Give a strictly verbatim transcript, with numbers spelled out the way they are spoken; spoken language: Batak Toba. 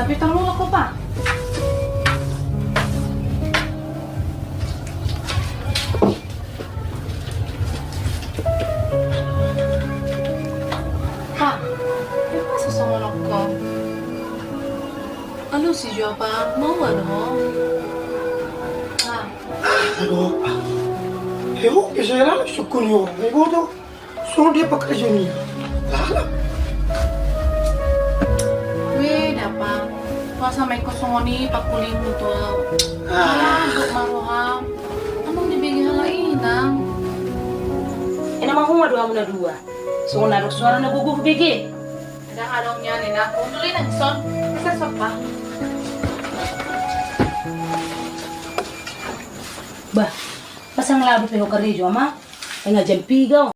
Be tolong lo ko, Pa. Pa, be masa songon on ho? Alusi jo, Pa, mau anu ho. Pa. Aduh, Pa. Heo, bisa lalu sukun yo. Heo tu. Songon dia pekerja ni. Lalu. Weh, dapa. Puasa ma ingkon songon i pakulimu tu au. Ah. Alah, dok ma roham. Amang dibege halak inang. Ena mahuma do hamu na dua. Songon na dok suara na gogo hubege. Eda adong nian inang. Unduli nang son. Bisa sopa. Bah, pasang labu pe ho karejo ama. Enga jam piga.